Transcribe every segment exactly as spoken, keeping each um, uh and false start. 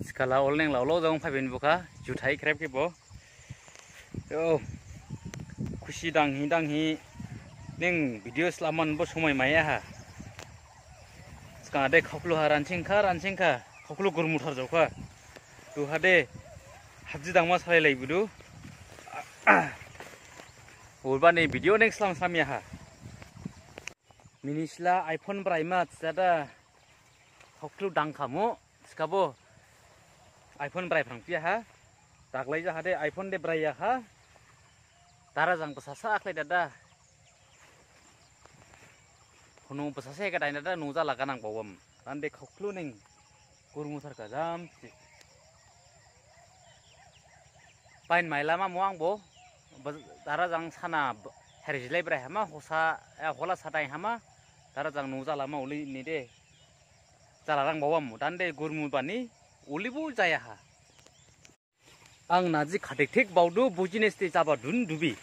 Thikhala olneng laolo jang phaibin bukha, juthai khrep khe bo. Yo, khusi danghi danghi, neng video slaman bo somai maya ha. Sgang de khaoklu ha ransing kha, ransing kha, khaoklu gurmu thar jaokha. Tu ha de, habji dangma salai lai budu. Ulba ni video neng slam slam ya ha. Minisla iPhone braima jada. Khaoklu dangkhamu, thikhabo iPhone brai phrang phiya ha. Daglai jaha de iPhone de brai ya ha. Dara jang bsasa akhlai dada. Hunu bsasa ka dain dada nu jala ganang bawam. Dan de khaoklu ning gurmu thar ka jam si. Pain mailama muang bo. Dara jang sana herijilai brai hama hosa, eh, hola sadai hama. Dara jang nu jala ma uli ni de. Jala rang bawam dan de gurmu bani ulibu jaya ha. Ang naji khatik thik bawdu business te jaba dun dubi.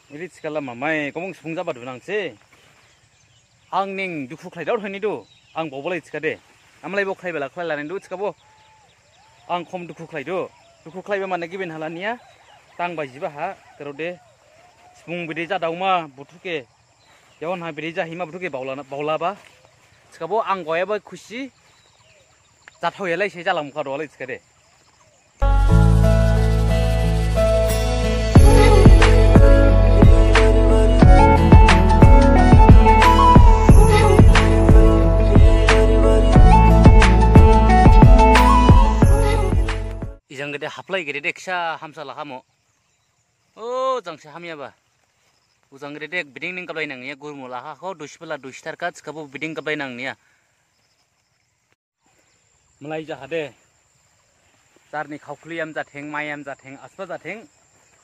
Iri thikhala mamai komong sung jaba dun ang se. Ang ning dukhu khlai dau thani du. Ang bawbalai thikhade. Amlai bo khlai bela khlai lani du thikhabo. Ang khom dukhu khlai du. Dukhu khlai ba mane gibin hala niya. Tang bai jiba ha. Kerode. Sung bidi jadauma buthu khe. Yawan ha bidi jahima buthu khe baula, baula ba. Thikhabo ang goya ba khusi. Jathao yalai se jalang mukha do alai thikhade. Ijang gede haplai gede deksa hamsa lahamo. O jangse hamya ba. Ujang gede dek biding ning kablai nang niya gurmu laha ho dusi bela dusi tharka thikhabo biding kablai nang niya. Mlai jahade. Jarni khaokhluyam jatheng, mayam jatheng, asba jatheng.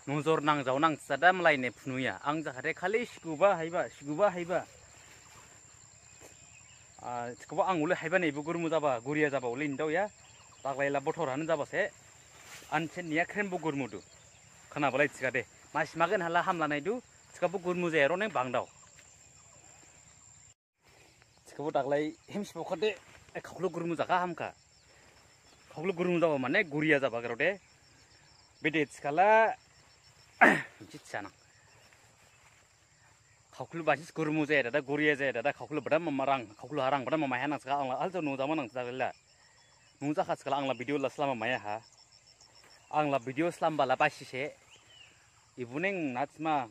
Nujor nang jaonang jada mlai ne phunuya. Ang jahade khali siguba haiba, siguba haiba. Ah, thikhabo ang ule haiba ne bu gurmu jaba, guriya jaba ule indao ya. Taglai la bothor hanu jaba se. An chen niya khrem bu gurmu du. Khana balai thikhade. Mas magen hala hamla nai du. Thikhabo gurmu jaya ro neng bangdao. Thikhabo daglai himsi bokhade, eh, khaoklu gurmu jakha hamkha. Khaoklu gurmu jaba mane guriya jaba grode. Bede thikhala, jitsa nang. Khaoklu basis gurmu jaya dada, guriya jaya dada, khaoklu badam marang, khaoklu harang badam maya nang thikha, angla aljo nu jama nang thikhala. Nu jakha thikhala angla video la slama maya ha. Angla video slamba la basi se. Ibu neng natsma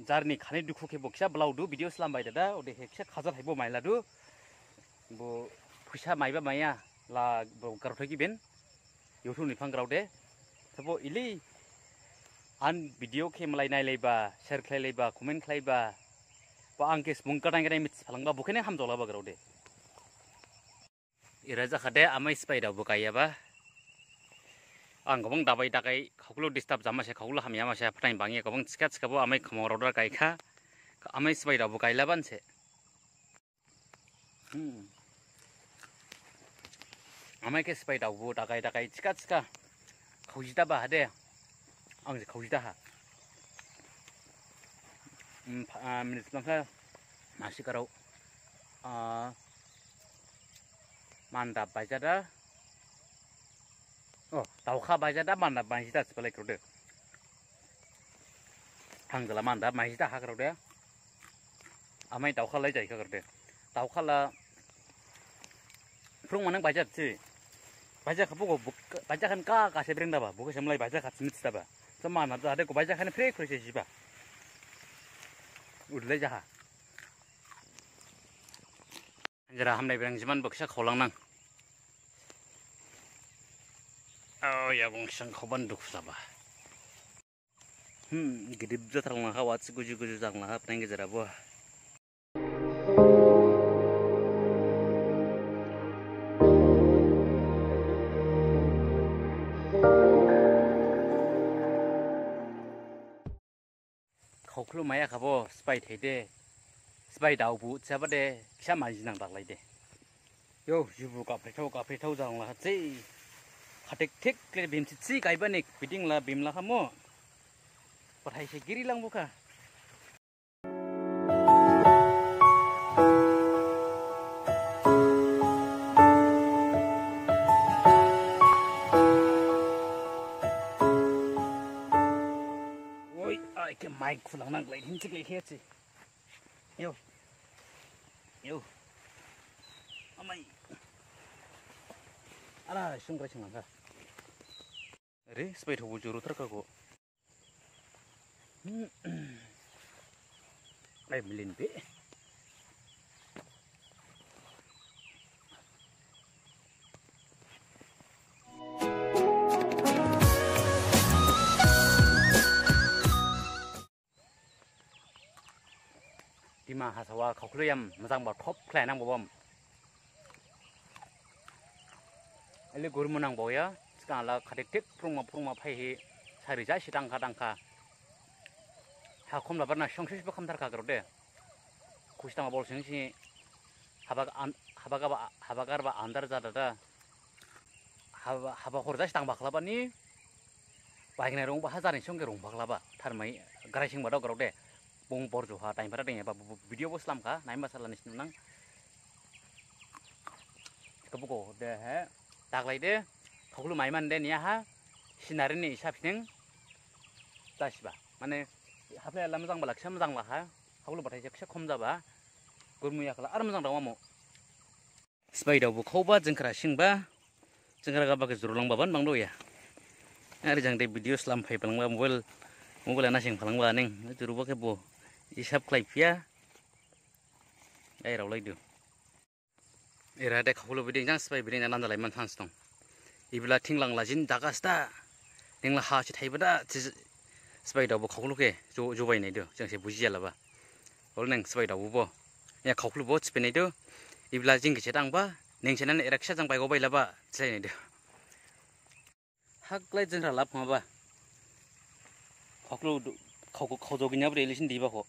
jarni khani dukhu khe bo kisa blaudu video slambai dada, ode he kisa khajal haibo mailadu. Bo phuisa maiba maya la bo garthai gibin. YouTube ni phang graude. Thabo ili an video khe malai nailaiba, share khlailaiba, comment khlaiba. Bo ang khe sbung kadang kadang mit phalangba, bo khe ne hamjaolaba graude. Ira jakhade amai sbai dao bo gaiyaba. Ang gabang dabai dagai khaoklu disturb jama se khaoklu hamya ma se phathai bangya gabang thikha thikhabo amai khmao raodar gaikha. Amai sbai dao bo gailaban se. Hmm. Amai khe sbai dao bo dagai dagai thikha thikha. Khaojida ba hade. Ang je khaojida ha. Hmm, pha-, ah, minute langkha masi karau. Ah, Mandap baijada. Oh, daokha baijada, mandap baijada, sipalai krude. Hangjala mandap baijada ha krude. Amai daokha lai jai kha krude. Daokha la. Phrung manang baijad si. Baijad kha buko, baijad khan ka, ka se breng daba. Buko semlai baijad kha sinit daba. Sama na jade ko baijad khan frek frek se jiba. Udle jaha. Jara hamnai berang jiman bo kisa khaolang nang. Oh, ya bung sang khaoban dukhu saba. Hmm, gidip jatharang laha, watsi guju guju jang laha, pneng gejera bo. Khaoklu maya khabo, sbai thaide, sbai daobu, chaba de, kisa maji nang daglai de. Yo, jubu kaphai thao, kaphai thao jang la, chi. Khatik thik le bim chi chi kaiba nik, biding la bim la khamo. Pathai se giri lang bukha. Khulang nang glai hin thik lai khe si. Yo. Yo. Amai. Ala sungkrai singlangkha. Re, sbai thobu juru tharkha go. Ai, milin be. Dima Hasao ha khaoklu yam majangba khop khlainang bobam. Ele gurmu nang boya, sgang la khade tik phrungma phrungma phaihi, sari jasi dangkha dangkha. Ha khomla barna songsi sibo khamthar kha grode. Khusi tangma bol sing si, haba an-, haba gaba, haba garba andar jada da. Haba, haba hor jasi dangba khlabani, baikna rungba hajarni songke rungba khlaba. Tharmai grai singba dok grode. Bung borju ha time para dengya ba bu-, bu-, video bo slamkha, naima salani sinunang. Kebuko de he, taklai de, khaoklu maiman de niya ha, scenery ni hisab sining, jasiba. Mane, haplai la majangba la kisa majangla ha, khaoklu bathai se kisa khom jaba, gurmu yakhala, ar majang dangma mo. Sbai daobo khaoba, jengkhra singba, jengkhra gaba khe juru langba ban bangdo ya. Ari jang de video slam phai phalangba, mobile, mobile ana sing phalangba ning, juruba khe bo, hisab khlai phiya, ai raolai du. Era de khaoklu biding jang sbai biding jang nandalai man chance dong. Ibla thinglang la jin daga sta. Ningla ha si thaiba da, si sbai daobo khaoklu khe, jo, jo bai nai du, jang se buji jala ba. Ol neng sbai daobo bo. Ya khaoklu bo sipe nai du. Ibla jing khe se dangba, neng se nan era kisa jang bai go bai laba, silai nai du. Haklai jengkhra lab ma ba. Khaoklu du, khao, khao jo ginya bre ilisin diba kho.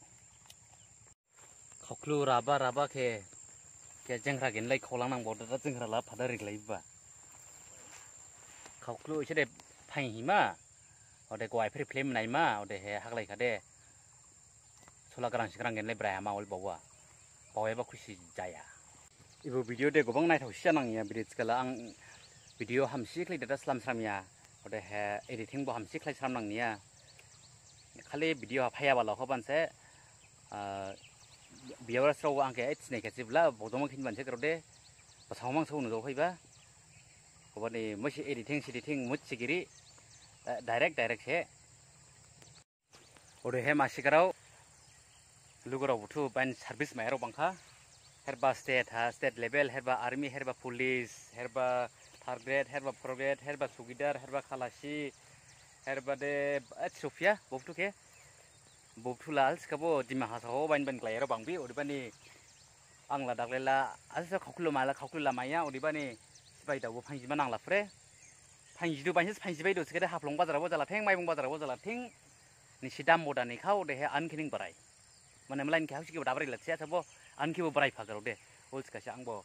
Khaoklu raba raba khe, khe jengkhra genlai khaolang nang bo da jengkhra la phada riglai ba. Khaoklu ise de phain hima, ode go ai phri film naima, ode he haklai khade. Sola grang si grang genlai brai hama ol bawa. Bawa eba khusi jaya. Ibo video de gobang naithao si nang ya, bidi thikhala ang video hamsi khlai dada slam sram ya. Ode he editing bo hamsi khlai sram nang niya. Khali video ha phaya ba lokho ban se, ah, viewers rao ang khe ets ne khe sibla, bodoma khin ban se grode, basao mang sao nujao phaiba. Kobani mosi editing, editing, musi giri, eh, direct, direct se. Ode he masikarao, lugurao buthu bain service mairao bangkha. Herba state ha, state level, herba army, herba police, herba third grade, herba fourth grade, herba sugidar, herba khalasi, herba de, eh, Sophia, bo buthu khe. Bo buthu la, sikabo Dima Hasao bain bain glairao bangbi, odebani ang la daglai la, asa khaoklu mala, khaoklu la maya, odebani sbai daobo phainjima nang la phre. Phainjidu bainsa phainjibai do, sikade Haflong bazar bo jala thing, Maibong bazar bo jala thing. Nisi dam bo dani khao de he an khining barai. Mane mlain khe hausi khe bo dabrai la thiya sabo an khe bo barai phagarao de. Ol sikase ang bo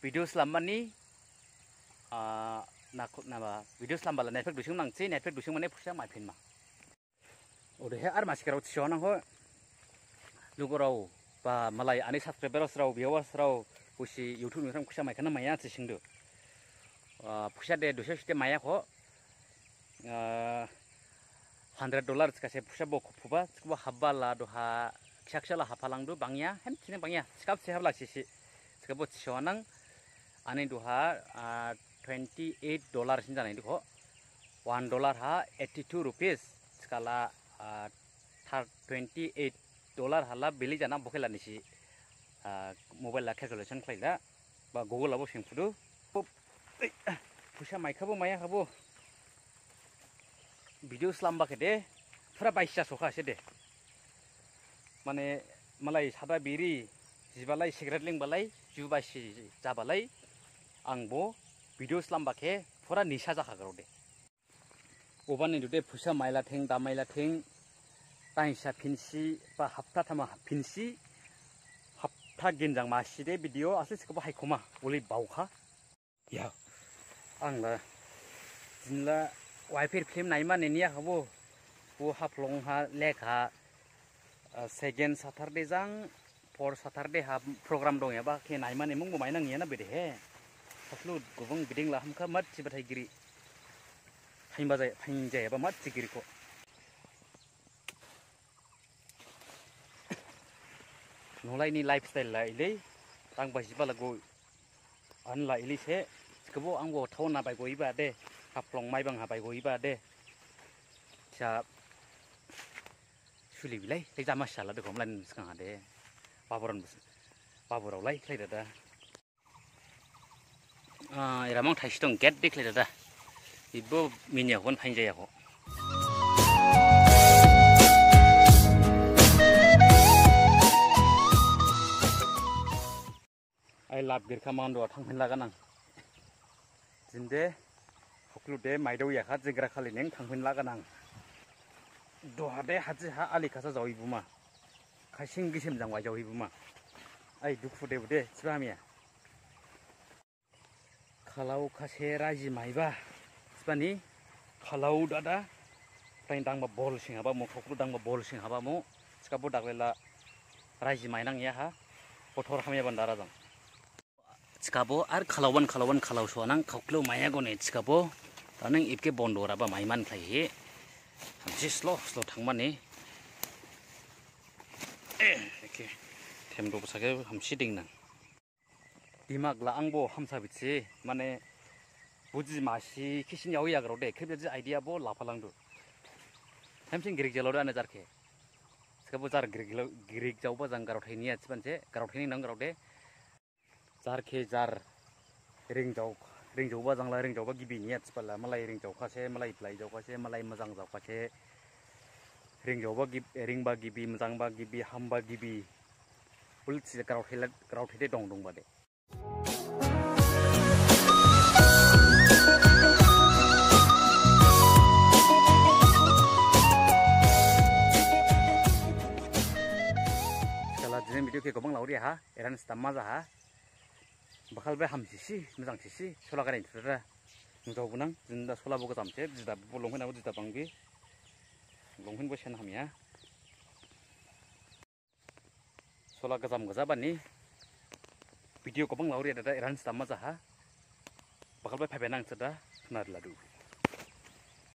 video slam mani, ah, na khu-, na ba video slam bala network dusing nang si, network dusing mane phuisa maiphin ma. Ode he ar masikarao thiso nang ho. Lugurao ba malai ani subscribers rao, viewers rao, busi YouTube ni ram khuisa maikha na maya thi singdu. Ah, phuisa de dusa site maya kho. Ah, hundred dollar sikase phuisa bo kho phuba, sikabo habba la duha khisa khisa la haphalangdu bangya, hem khine bangya, sikap se habla sisi. Sikabo thiso nang ani duha, ah, twenty eight dollar sin janai dukho. One dollar ha eighty two rupees. Sikala, ah, thar twenty eight dollar hala bili jana bokhela nisi, ah, mobile la calculation khlaila. Ba Google abo singphudu. Pop. Ei, ah, phuisa maikhabo maya khabo. Video slamba khe de. Phura baisa sokha se de. Mane, malai sada biri, jibalai, cigarette lingbalai, ju baisi jabalai, ang bo video slamba khe phura nisa jakhagarao de. Obani dude phuisa maila thing, da maila thing, taisa phinsi, ba hapta thama phinsi, hapta ginjang masi de video, asli sikabo haikhoma, uli baokha. Ya, ang la, jinla, waipher film naima niniya khabo, bo Haflong ha, lek ha, ah, second Saturday jang, fourth Saturday ha program dongyaba khe naima ni mung bo mainang ya na bede he. Haflong gubung biding la hamkha mat si bathai giri. Phainba jai, phain jai ba mat si giri kho. Nolaini lifestyle la ilei, tangba jiba lago, an la ilei se, thikhabo angbo town ha baigoiba de, Haflong Maibang ha baigoiba de, sa suli bilai, lai jama sala de khom lai sgang ha de, baburan bus, baburao lai khlai dada. Ah, era mang thaisi dong, gate de khlai dada. Ibo minya hon phain jaya ho. Ai lab girkha mando thangphin laga nang. Jinde, hoklu de maidao yakha jingra khali neng thangphin laga nang. Doha de haji ha ali khasa jawi buma. Khaising gisim jang wai jawi buma. Ai dukhu de bude, thiba hamya. Khalau khase raji maiba. Sibani khalau dada. Tain dangba bol sing haba mo, khoklu dangba bol sing haba mo. Thikhabo daklela raji mainang yaha. Bothor hamya bandara jang. Thikhabo ar khalauban khalauban khalau soanang khoklu maya gone thikhabo. Tanang ipke bondo raba maiman khlaihi. Hamsi slow slow thangmani. Eh, okay. Them do bsake hamsi dingnang. Dimag la angbo hamsa bisi, mane, buji masi khisin yao yagrao de, khrip jaji idea bo laphalangdu. Hamsin girik jalao de ane jar khe. Thikhabo jar girik jalao, girik jaoba jang grao thaini ya thiban se, grao thaini nang grao de. Jar khe jar ring jao, ring jaoba jang la ring jaoba gibi niya thibala, malai ring jaokhase, malai blai jaokhase, malai mojang jaokhase. Ring jaoba gib-, ringba gibi, mojangba gibi, hamba gibi. Ulsi grao thai la, grao thai de dong dongba de. Sala jini video khe gabang laori ha, eran stamma jaha. Bakhal be hamsisi, mojang sisi, sola gari thudara. Nujao gunang, jinda sola bo gajam se, jida bo longphin abo jida bangbi. Longphin bo sen hamya. Sola gajam gajabani video gabang laori dada eran stamma jaha. Bakhal be phaibe nang seda khna ladu.